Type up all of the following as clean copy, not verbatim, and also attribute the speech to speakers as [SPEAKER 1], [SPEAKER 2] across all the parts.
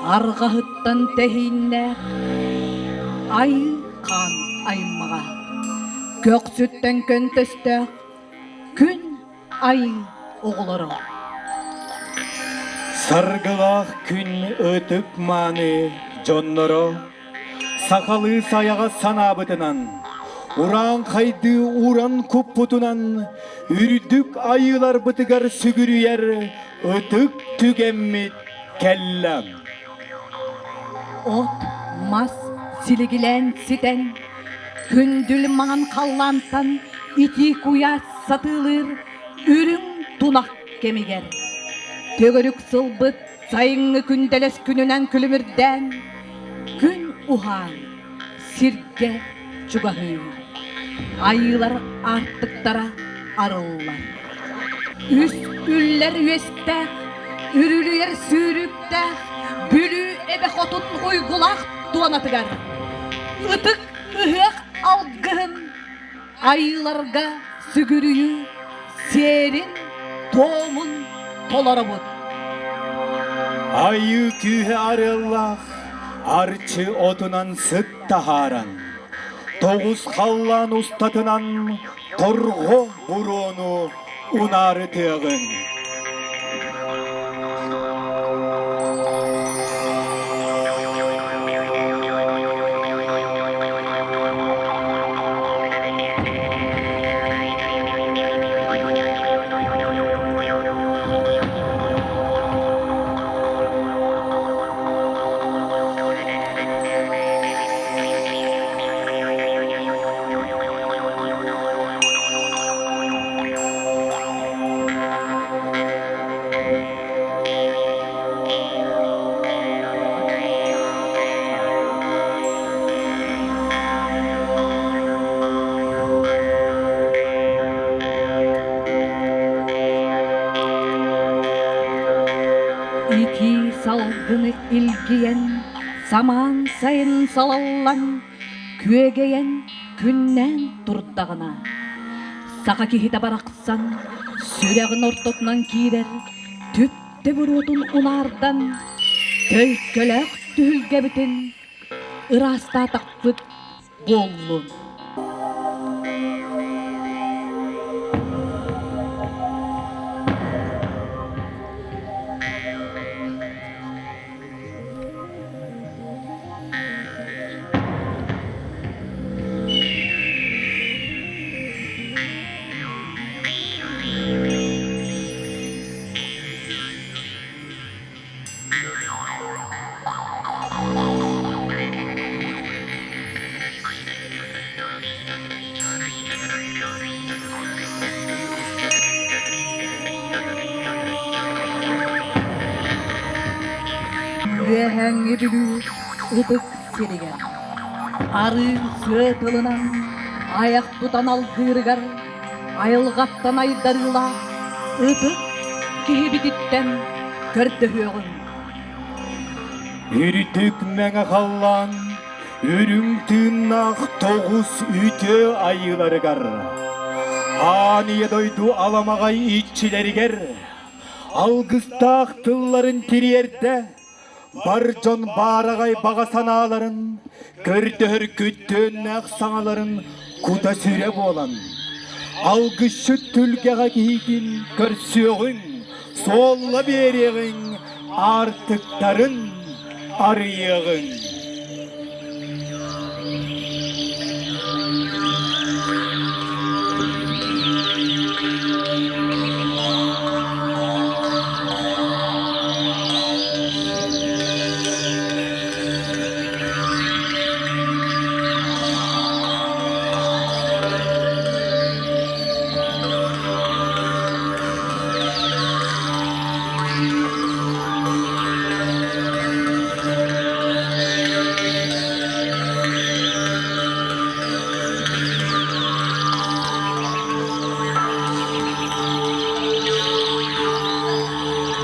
[SPEAKER 1] Арҕаһыттан тэһииннээх айыы хаан аймаҕа, көхсүттэн көнтөстөөх күн айыы оҕолоро.
[SPEAKER 2] Саргылаах күн ытык мааны дьонноро сахалыы сайаҕас санаабытынан, урааҥхайдыы уран куппутунан үрдүк айыыларбытыгар сүгүрүйэр ытык түгэммит кэллэ.
[SPEAKER 1] От, мас силигилээн ситэн, күндүл маҥан халлаантан итии куйаас сатыылыыр үрүҥ тунах кэмигэр төгүрүк сылбыт сайыҥҥы күндэлэс күнүнэн күлүмүрдээн, күн уһаан, сиргэ чугаһыыр, айыылар аартыктара арыллар. Үс үллэр үөстээх, үрүлүйэр сүүрүктээх Бүлүү эбэ хотун уйгулаах туонатыгар ытык ыһыах алгыһын айыыларга сүгүрүйүү сиэрин-туомун толоробут.
[SPEAKER 2] Айыы күүһэ арыаллаах арчы отунан сыт таһааран, тоҕус халлаан устатынан торҕо буруону унаарытыаҕыҥ.
[SPEAKER 1] Итии салгыны илгийэн, самаан сайын салаллан, күөгэйэн күннээн турдаҕына, саха киһитэ барахсан сүрэҕин ортотунан киирэр түптэ буруотун унаардан, төлкөлөөх түһүлгэбитин ыраастаатахпыт буоллун. Үөһээҥҥи Бүлүү ытык сиригэр арыы сыа тылынан айах тутан алгыырыгар айылҕаттан айдарыылаах ытык киһибититтэн көрдөһүөҕүҥ.
[SPEAKER 2] Үрдүк мэҥэ халлаан үрүҥ тыыннаах тоҕус үтүө айыыларыгар, аан ийэ дойду аламаҕай иччилэригэр алгыстаах тылларын тириэрдэ, бар дьон баараҕай баҕа санааларын, көрдөһөр күттүөннээх саҥаларын кута-сүрэ буолан, алгысчыт түлгэҕэ киһитин көрсүөҕүҥ, суолла биэриэҕиҥ, аартыктарын арыйыаҕыҥ.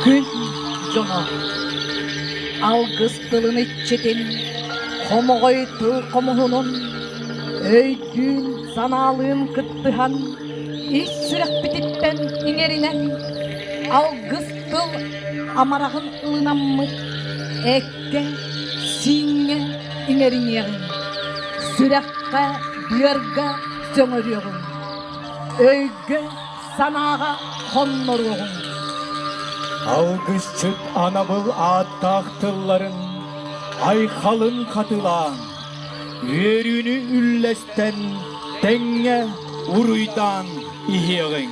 [SPEAKER 1] Күн дьоно алгыс тылын иччитин, хомоҕой тыл хомуһунун өйдүүн, санаалыын кыттыһан, ис сүрэхпититтэн иҥэринэн, алгыс тыл амараҕын ылынаммыт. Эккэ, сииҥҥэ иҥэриниэҕиҥ, сүрэххэ, быарга сөҥөрүөҕүҥ, өйгө, санааҕа хонноруоҕуҥ.
[SPEAKER 2] Алгысчыт анабыл ааттаах тылларын айхалын хатылаан, үөрүүнү үллэстэн тэҥҥэ уруйдаан иһиэҕиҥ.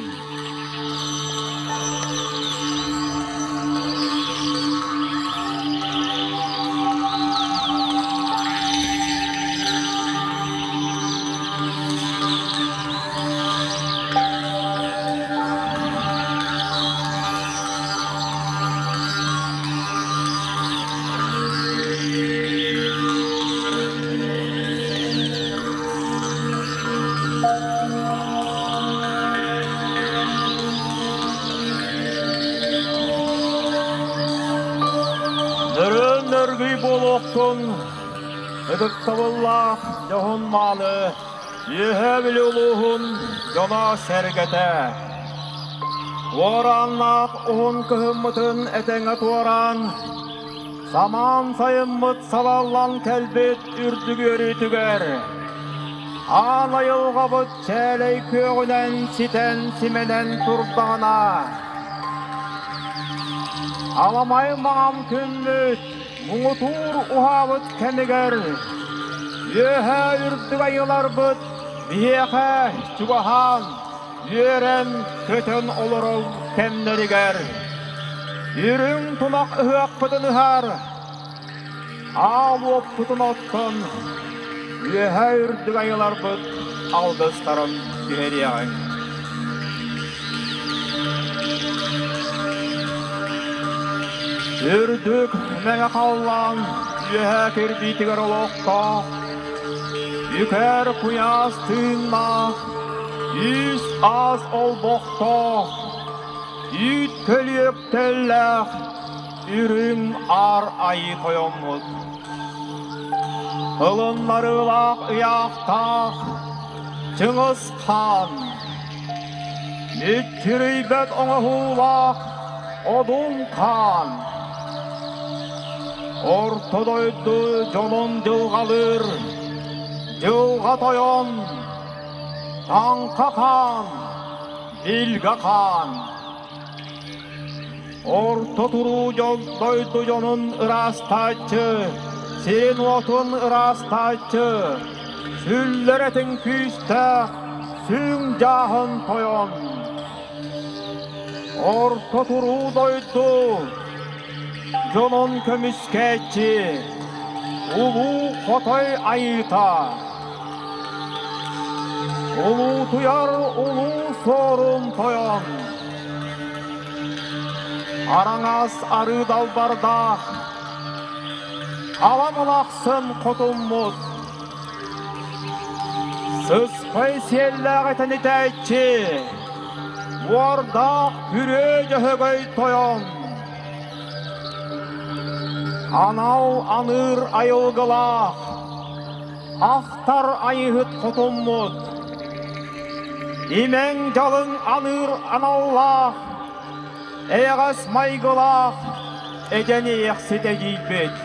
[SPEAKER 3] Нөрүөн өргүй буолуохтун, ытыктабыллаах дьоһун-мааны Үөһээ Бүлүү улууһун дьоно-сэргэтэ. Уорааннаах уһун кыһыммытын этэҥҥэ туораан, самаан сайыммыт салаллан кэлбит үрдүк үөрүүтүгэр, аан айылҕабыт чээлэй күөҕүнэн ситэн-симэнэн турдаҕына, аламай маҥан күммүт муҥутуур уһаабыт кэмигэр үөһээ үрдүк айыларбыт биһиэхэ чугаһаан, үөрэн-көтөн олорор кэмнэригэр үрүҥ тунах ыһыахпытын ыһар, аал уоппутун оттон үөһээ үрдүк айыларбыт алгыстарын түһэриэҕиҥ. Үрдүк мэҥэ халлаан үөһээ кирбиитигэр олохтоох, үкэр куйаас тыыннаах, үс аас олбохтоох, үүт көлүөктэллээх үрүҥ аар айыы тойоммут. Ылыннарыылаах ыйаахтаах Чыҥыс Хаан Мүччүрүйбэт оҥоһуулаах Одун Хаан Орто дойду дьонун дьылҕалыыр Дьылҕа Тойон Таҥха Хаан Билгэ Хаан Орто туруу дьон дойду дьонун ыраастааччы, сирин-уотун ыраастааччы, сүллэр этиҥ күүстээх, сүҥ дьааһын тойон. Орто туруу дойду дьонун көмүскээччи, улуу хотой айыыта. Улуутуйар улуу суорун тойон. Араҥас арыы далбардаах, ала мылахсын хотуммут, сыспай сиэллээх этэнитээччи, уордаах күрүө дьөһөгөй тойон, анал аныыр айылгылаах, ахтар айыһыт хотуммут, имэҥ-дьалыҥ аныыр аналлаах, эйэҕэс майгылаах эдьэн иэйэхсит эдьиийбит.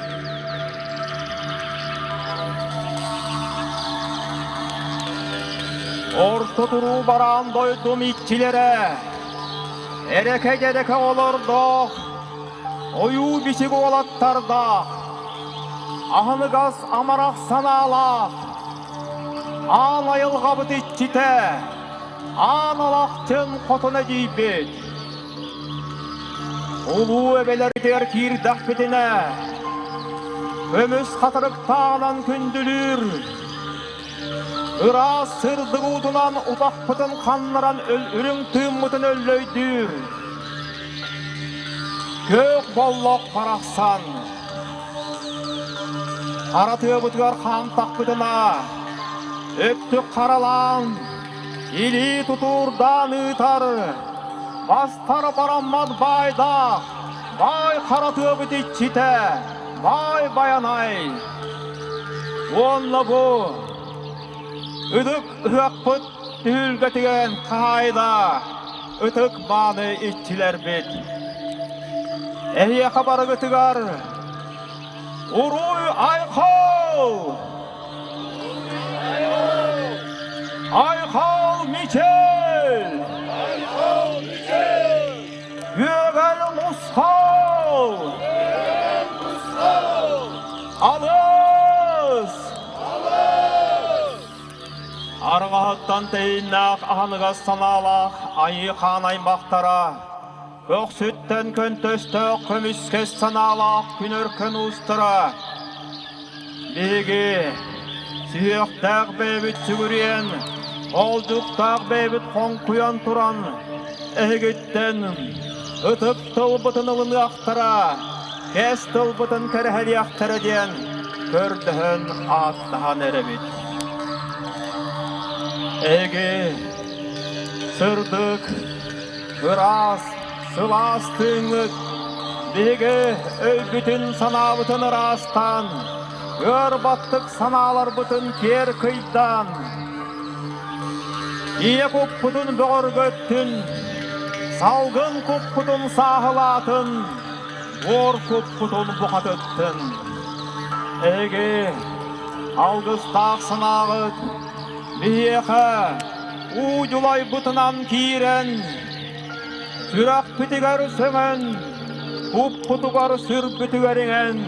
[SPEAKER 3] Орто туруу бараан дойдум иччилэрэ, эрэкэ-дьэрэкэ олордоох, ойуу-бичик уолаттардаах, аһыныгас амарах санаалаах, аан айылҕабыт иччитэ, аан алахчын хотуна дьийбит. Улуу эбэлэритигэр киирдэхпитинэ, көмүс хатырыктааҕынан күндүлүүр, ыраас сырдык уутунан утахпытын ханнаран үрүҥ тыыммытын өллөйдүүр, күөх боллох барахсан хара тыабытыгар хаамтахпытына, өттүк харалаан, илии тутуурдаан ыытар, бастар бараммат баайдаах, баай хара тыабыт иччитэ, баай Байанай. Уонна бу ытык ыһыахпыт түһүлгэтигэр хаһаайына ытык мааны иччилэрбит. Эһиэхэ барыгытыгар. Уруй Айхал! Айхал Мичел!
[SPEAKER 2] Айхал Мичел!
[SPEAKER 3] Үөгэл Нусхал!
[SPEAKER 2] Үөгэл Нусхал!
[SPEAKER 3] Алыс!
[SPEAKER 2] Алыс!
[SPEAKER 3] Арҕаһыттан тэйиннээх аһыныгас санаалаах айыы-хаан аймахтара, көхсүттэн көнтөстөөх көмүскэс санаалаах күн өркөн уустара, биһиги сүһүөхтээх бэйэбит сүгүрүйэн, олдьуктаах бэйэбит хоҥкуйан туран, эһигиттэн ытык тылбытын ылыныахтара, кэс тылбытын кэрэһэлиэхтэрэ диэн көрдөһөн ааттаһан эрэбит. Эһиги сырдык, ыраас, сылаас тыыҥҥыт биһиги өйбүтүн-санаабытын ыраастаан, ыар баттык санааларбытын киэр кыйдаан, ийэ куппутун бөҕөргөттүн, салгын куппутун сааһылаатын, буор куппутун бухатыттын. Эһиги алгыстаах санааҕыт биһиэхэ уу дьулайбытынан киирэн, сүрэхпитигэр сөҥөн, куппутугар сүрбүтүгэр иҥэн,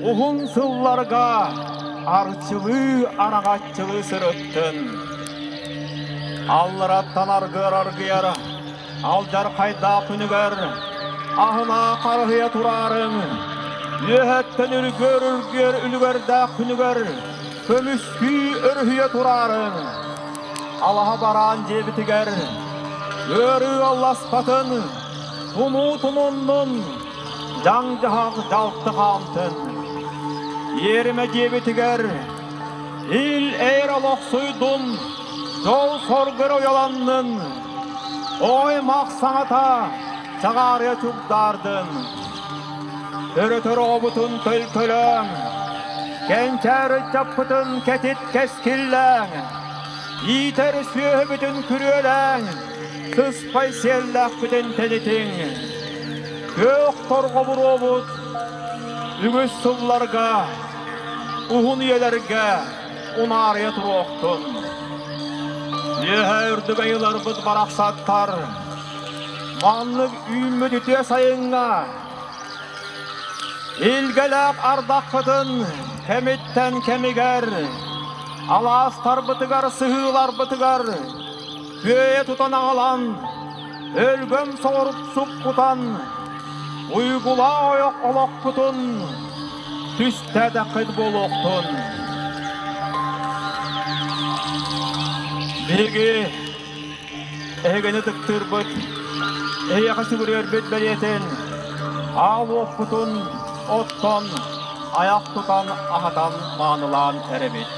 [SPEAKER 3] уһун сылларга арчылыы араҥаччылыы сырыттын. Аллараттан аргыар аргыйар алдьархайдаах күнүгэр аһына харыһыйа тураарын, үөһэттэн үргүөр-үргүөр үлүгэрдээх күнүгэр көмүскүү өрүһүйэ тураарын, алаһа бараан дьиэбитигэр ыарыы алласпатын, тумуу тумуннун, дьаҥ-дьаһах дьалты хаамтын. Иэримэ дьиэбитигэр ил-эйэр олохсуйдун, дьол-соргу уйаланнын, ой-мах саҥата чаҕаарыйа чугдаардын. Өрөтөр оҕобутун төлкөлөөҥ, кэнчээри ыччаппытын кэтит кэскиллээҥ, иитэр сүөһүбүтүн күрүөлээҥ, сыспай сиэллээхпитин тэнитиҥ. Күөх торҕо буруобут үгүс сылларга, уһун үйэлэргэ унаарыйа туруохтун. Үөһэ үрдүк айыларбыт барахсаттар, маннык үүммүт үтүө сайыҥҥа илгэлээх ардаххытын кэмиттэн кэмигэр алаастарбытыгар, сыһыыларбытыгар күөйэ тутан аҕалан, өлгөм соҕурук суккутан, уйгулаах ойох олохпутун түстээтэххит буолуохтун. Биһиги эһигини ытыктыырбыт, эһиэхэ сүгүрүйэрбит бэлиэтин, аал уоппутун оттон, айах тутан, аһатан, маанылаан эрэбит.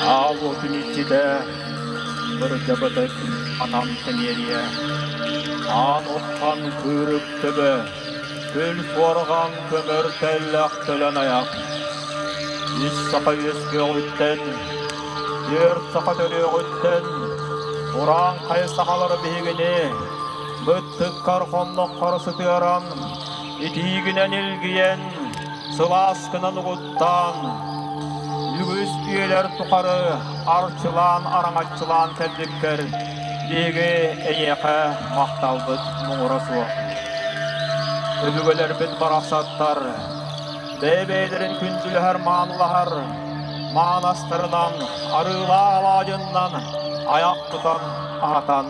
[SPEAKER 3] Аал уотун иччитэ Бырдьабытык атам тэмиэрийэ, аан уххан кыырык төбө, күл суорҕан көмөр тэллэх төлөн айах. Үс саха үөскүөҕүттэн, түөрт саха төрүөҕүттэн, урааҥхай сахалары биһигини быттыккар хонноххор сытыаран, итиигинэн илгийэн, сылааскынан угуттаан, үгүс үйэлэр тухары арчылаан араҥаччылаан кэлбиккэр биһиги эйиэхэ махталбыт муҥура суох. Өбүгэлэрбит барахсаттар бэйэ-бэйэлэрин күндүлэһэр маанылаһар маанастарынан, арыылаах алаадьыннан айах тутан, аһатан,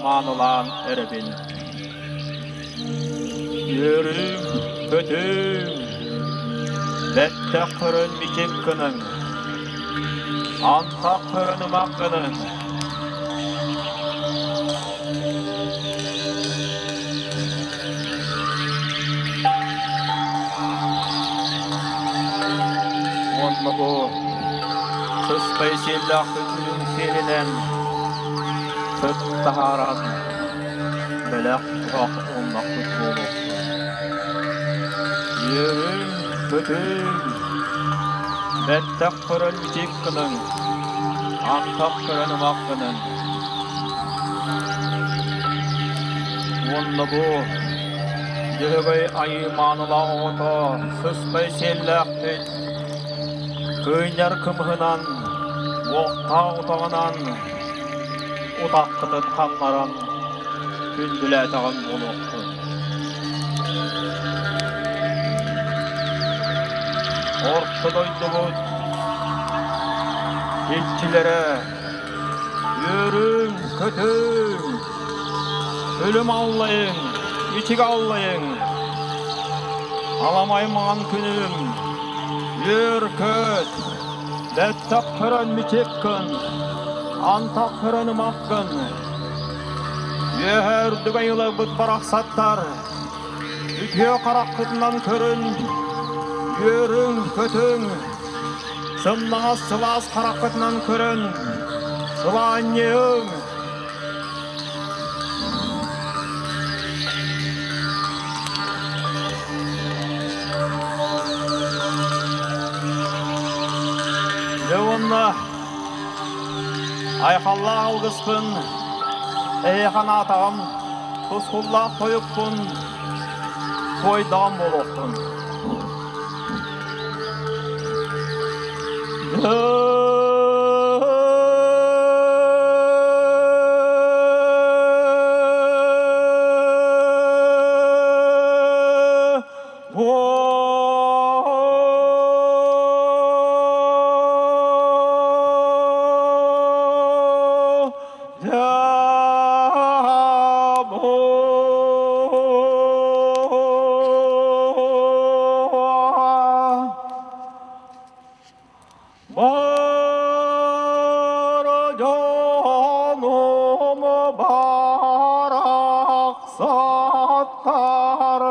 [SPEAKER 3] маанылаан эрэбин. Үөрүүм, көтүүм, бэттэх көрөн мичик гыныҥ, антах көрөн ымах гыныҥ. Уонна бу сыспай сиэллээх күнүн сиэлинэн сыт таһааран бэлэх туһах ууннахпыт буолуохтун. Үөрүҥ, көтүҥ, бэттэх көрөн мичик гыныҥ, антах көрөн ымах гыныҥ. Уонна бу Дьөһөгөй Айыы маанылаах оҕото сыспай сиэллээхпит кыынньар кымыһынан, уохтаах утаҕынан утаххытын ханнаран күндүлээтэҕим буолуохтун. Орто дойдубут иччилэрэ үөрүҥ, көтүҥ, өлүм аллайыҥ, ичигэ аллайыҥ, аламай маҥан күнүм, үөр-көт, бэттэх көрөн мичик гын, антах көрөн ымах гын, үөһэ үрдүк айыларбыт барахсаттар, үтүө хараххытынан көрүн, үөрүҥ, көтүҥ, сымнаҕас сылаас хараххытынан көрөн, сылаанньыйыҥ. Дьэ уонна айхаллаах алгыспын эһиэхэ анаатаҕым, тусхуллаах тойукпун туойдаҕым буолуохтун. Дьонум барахсаттар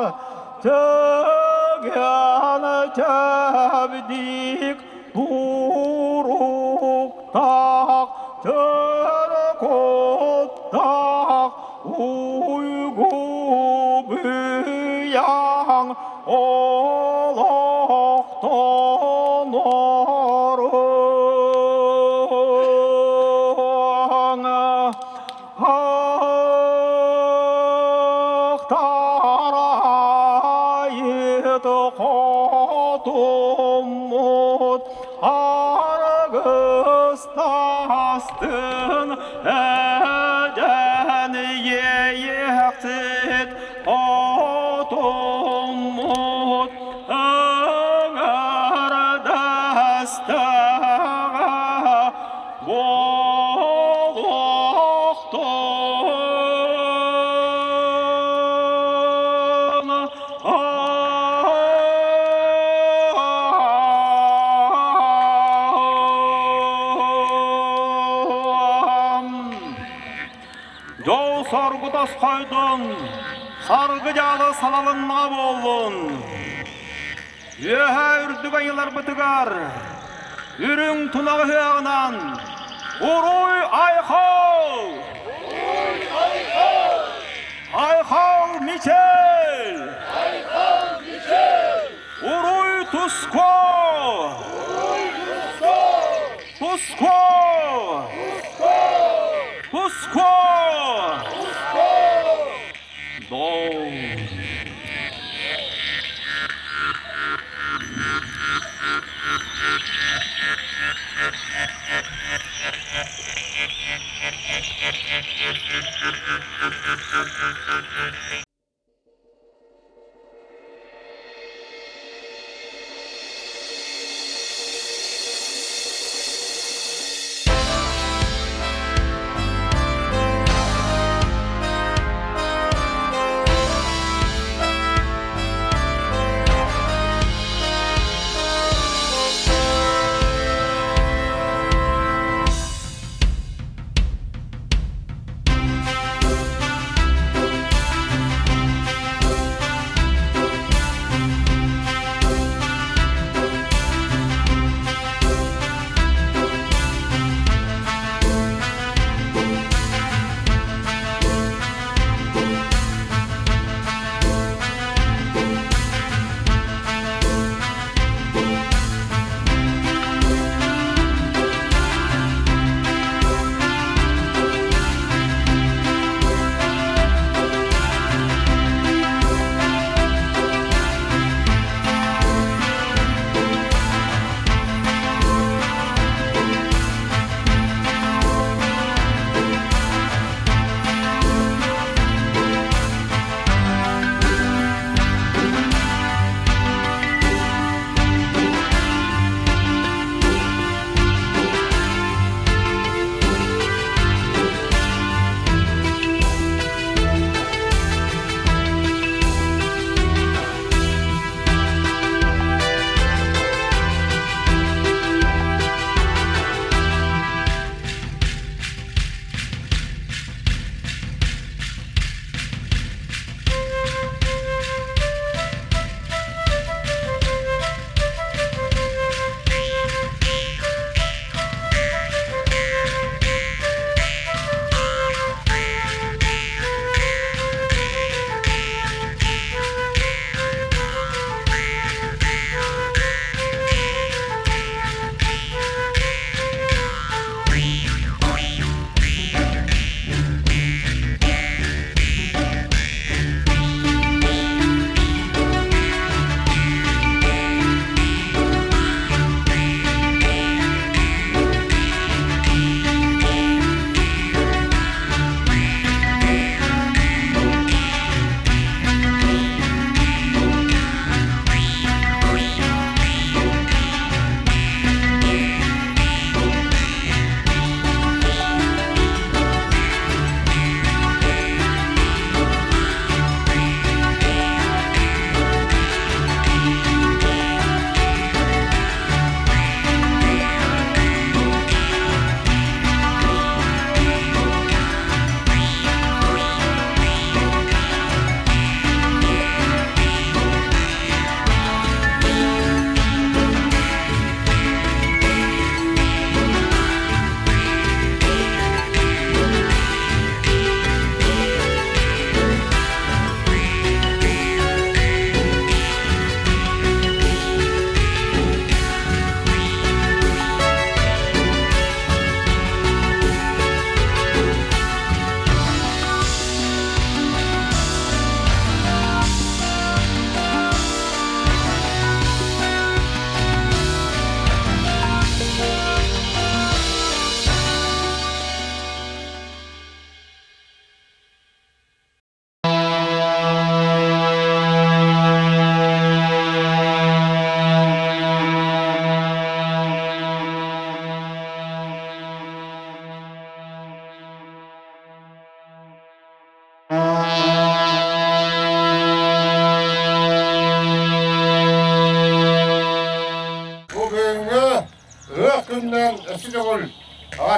[SPEAKER 3] чэгиэн чэбдик туруктаах чөр куттаах уйгу быйаҥ олохтоноруҥ Ахтарайыт хотуммут аргыстастын эдэн иэйиэхсит Хотуммут ыҥырдастаҕа буолуохтун. Дьол соргу тосхойдун, саргы дьаалы салалыннаҕа буоллун. Үөһээ үрдүк айыларбытыгар үрүҥ тунах ыһыаҕынан уруй айхал! Айхал Мичел!
[SPEAKER 2] Айхал Мичел!
[SPEAKER 3] Уруй Туско!
[SPEAKER 2] Уруй Туско!
[SPEAKER 3] Туско!
[SPEAKER 2] Туско!
[SPEAKER 3] Туско!
[SPEAKER 2] Туско!
[SPEAKER 3] Доо.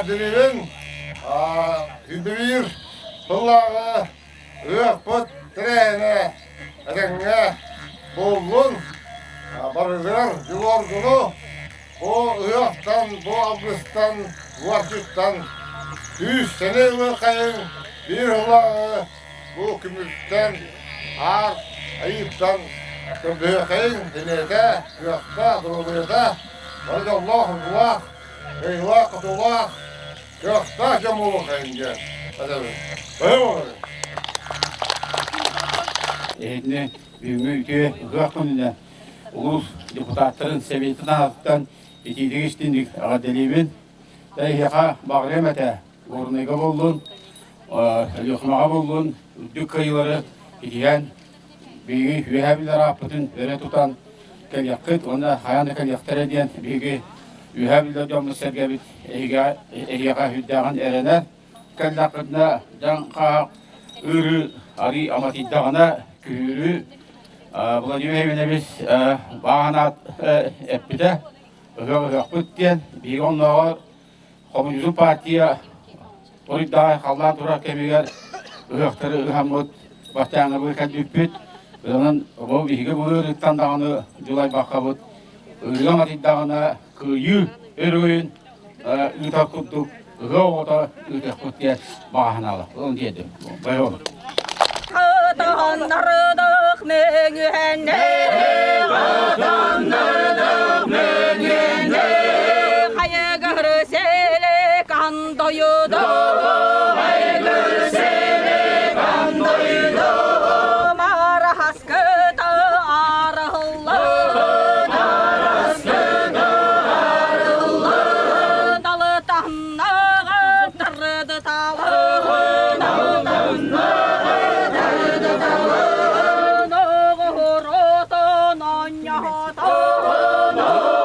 [SPEAKER 2] Эҕэрдэлиибин Үбүлүүр сыллааҕы ыһыахпыт тэрээһинэ этэҥҥэ буоллун, барыгар дьулуоргуну бу ыһыахтан, бу алгыстан, уордьуттан күүс сэниэ ылыаххайыҥ, биир сыллааҕы бу күмүктэн, аар айыыттан көрдөһүөххэйиҥ, сэниэтэ, кыахта, доруобуйата, бары дьоллоох, уйгулаах, кыайыылаах-хотуулаах, кыахтаах дьон буолуоххайыҥ диэн этэбин.
[SPEAKER 4] Эһигини бүгүҥҥү үтүө ыһыах күнүнэн улуус депутаттарын сэбиэтин аатыттан итиитик истиҥник эҕэрдэлиибин. Эһиэхэ баҕарыам этэ, Горнайга буоллун, Өлүөхүмэҕэ буоллун, үрдүк кыайыылары итиһэн, биһиги үөһээ билэр ааппытын өрө тутан кэлиэххит уонна хайаан да кэлиэхтэрэ диэн биһиги үөһээ билэр дьоммут-сэргэбит эһиэхэ сүрдээҕин эрэнэр. Кэллэххитинэ дьаҥ-хаһах ыарыы арыы аматыйдаҕына күһүүрү Владимир Иванович бааһынаат эппитэ ыһыах ыһыахпыт диэн биһиги оннооҕор Хомуньуусум партия Уруйдаҕай халлаан турар кэмигэр ыһыахтары ыһаммыт бастааҥҥыбы кэлбиппит. Онон бу биһиги бу ыарыыттан даҕаны дьулайбаккабыт ыарыыга матыйдаҕына кыайыы өрөгөйүн ыытар курдук ыһыах оҕото ыытыахпыт диэн баҕа санаалаах. Онон тиэрдим. Баябын.
[SPEAKER 5] Кытаннардах мөҥүһэннэ, кытаннардах мөҥүһэннэ, хайыгыр селекан дойду, хайыгыр селекан дойду, мараһаскыта арыллан, араскыта арыллан, далытаннаҕа тардыталаҕын, далытаннаҕа оҕурутун онньоотун,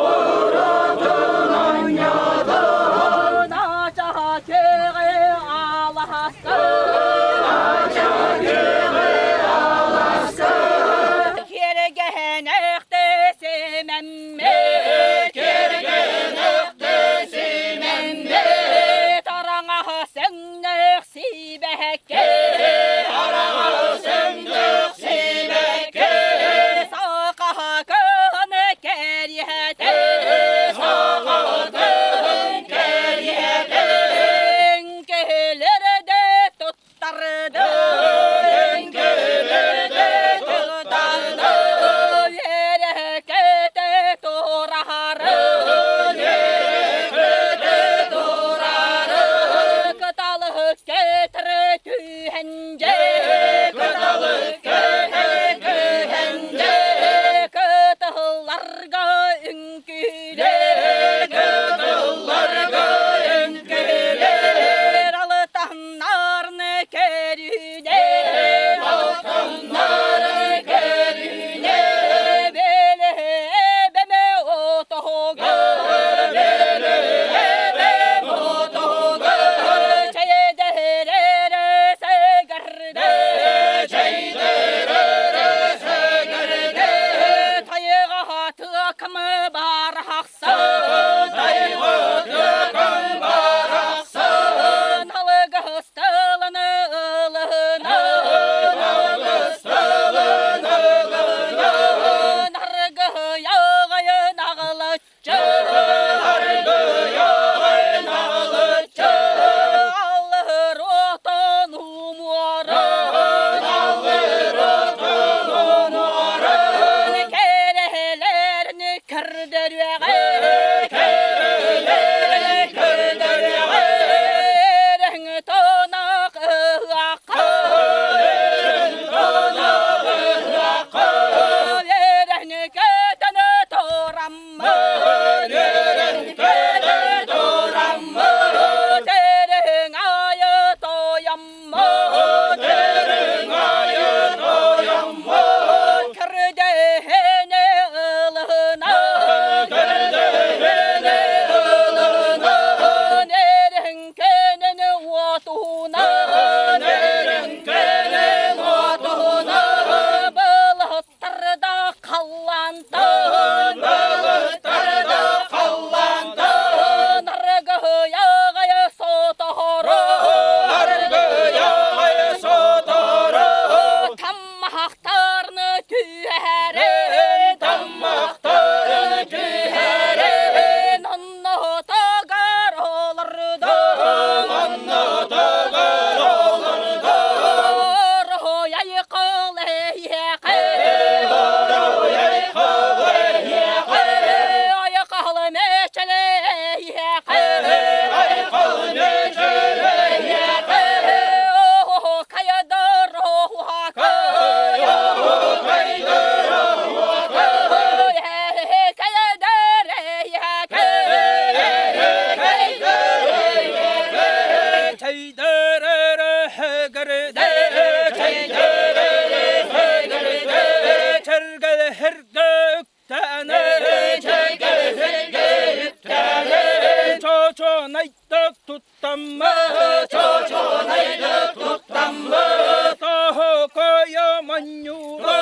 [SPEAKER 5] оҕурутун онньоотун, ачаһа-чэҕи алаһаскын, ачаһа-чэҕи аласкын, киэргэһэнэхтэ симэммит, киэргэһэнэхтэ симэммит, тараҥаһа сөҥнөх сибэкки, тараҥаһа сөҥнөх сибэкки, сахаһа кыһын кэриэтэ, сахаһа кыһын кэриэтэ, киһилэрдэ туттарды, киһилэрдэ туттарды, үөрэкэтэ тураары, үөрэкэтэ тураары, кыталык кэтирэ түһэрэ.
[SPEAKER 6] Хэгэрдэ Чэргэлэһэргэ үктэнэ Чочонайдык туттаммыт Чочонайдык туттаммыт Тоһокойо монньууда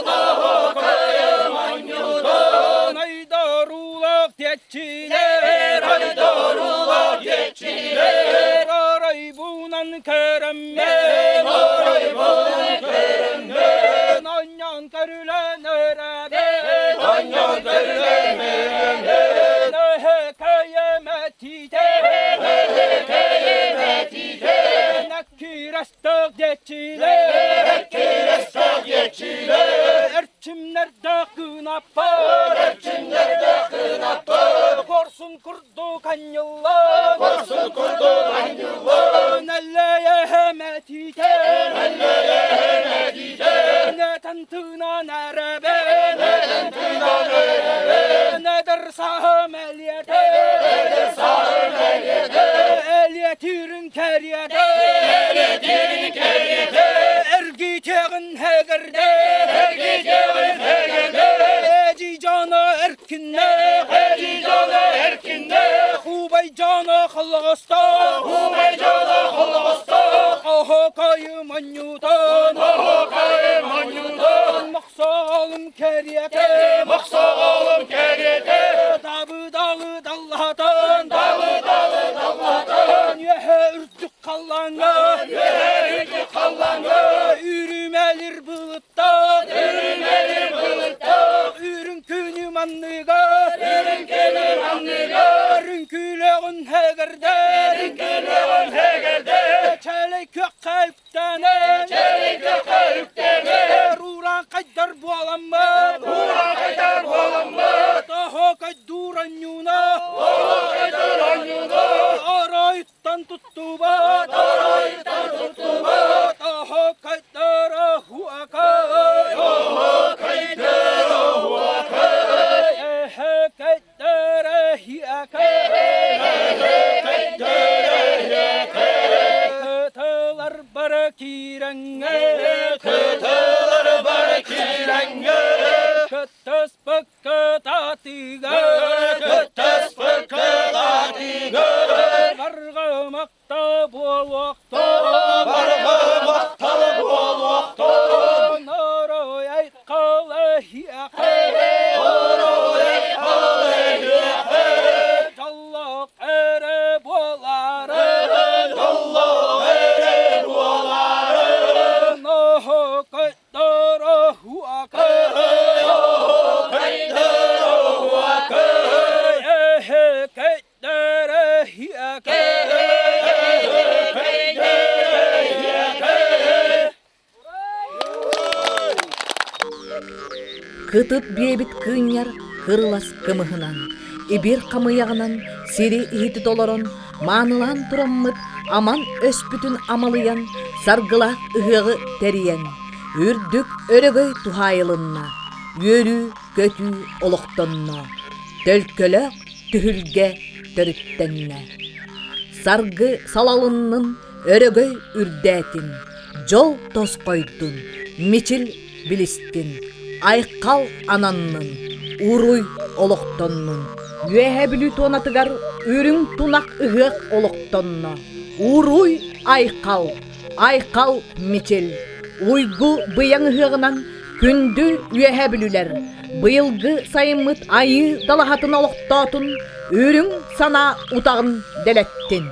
[SPEAKER 6] Тоһокойо монньууда Найдоруулах диэччилэр Найдоруулах диэччилэр Оройбунан көрөммүн Оройбунан көрөммүн Онньон көрүлэн өрөбүн Онньон көрүлэн өрөбүн Өһөкөйөмөтиитэ Өһөкөйөмөтиитэ Нэккирэстэх диэччилэр Нэккирэстэх диэччилэр Эрчимнэрдээх кыынаппар Эрчимнэрдээх кыынаппар Хорсун курдук анньыллан Хорсун курдук анньыллан Нэллэйэһэмэтиитэ Нэллэйэһэмэтиитэ Нэтэн тыынан эрэбин Нэтэн тыынан эрэбин Эдэр сааһым элиэтэ Эдэр сааһым элиэтэ Элиэтиирин кэриэтэ Элиэтиирин кэриэтэ Эргитиэҕин хэгэрдэ Эргитиэҕин хэгэрдэ Эдьий дьоно эркиннээх Эдьий дьоно эркиннээх Убай дьоно холоҕостоох Убай дьоно холоҕостоох Оһокойу монньутун Оһокойу монньутун Мохсоҕолум кэриэтэ Мохсоҕолум кэриэтэ Дабыдалы даллаһатын Дабыдалы даллаһатын Үөһэ үрдүк халлааҥҥа Үөһэ үрдүк халлааҥҥа Үрүмэлир былыттар Үрүмэлир былыттар Үрүҥ күнү манныгар Үрүҥ күнү манныгар Үҥкүүлөҕүн хэгэрдэр Үҥкүүлөҕүн хэгэрдэр Чэлэй күөххэ үктэнэр Чэлэй күөххэ үктэнэр Ууран хайдар буоламмыт Ууран хайдар буоламмыт Тоһо кайдуур анньууна Тоһо кайдуур анньууна Оройуттан туттубат Оройуттан туттубат Тоһо кайдара хуакай Тоһо кайдара хуакай Эхе кайдара хиакай Эхе кайдара хиакай Кытылар бары киирэҥҥэ Кытылар бары киирэҥҥэ Кыттыспыккыт атыыгар Кыттыспыккыт атыыгар Барҕамахта буолуохтун Барҕамахта буолуохтун Орой айхал эһиэхэ Орой айхал эһиэхэ Дьоллоох эрэ буоларын Дьоллоох эрэ буоларын
[SPEAKER 1] Кытыт биэбит кыынньар кырылас кымыһынан, ибир хамыйаҕынан сири иһити толорон, маанылаан тураммыт аман өспүтүн амалыйан, саргылаах ыһыаҕы тэрийэн, үрдүк өрөгөй туһаайылынна, үөрүү-көтүү олохтонно, төлкөлөөх түһүлгэ төрүттэннэ. Саргы салалыннын, өрөгөй үрдээтин, дьол тосхойдун, мичил билистин, айхал ананнын, уруй олохтоннун. Үөһэ Бүлүү туонатыгар үрүҥ тунах ыһыах олохтонно. Уруй айхал, айхал мичил. Уйгу быйаҥ ыһыаҕынан күндү үөһэ бүлүүлэр быйылгы сайыммыт айыы далаһатын олохтоотун, үрүҥ санаа утаҕын дэлэттин.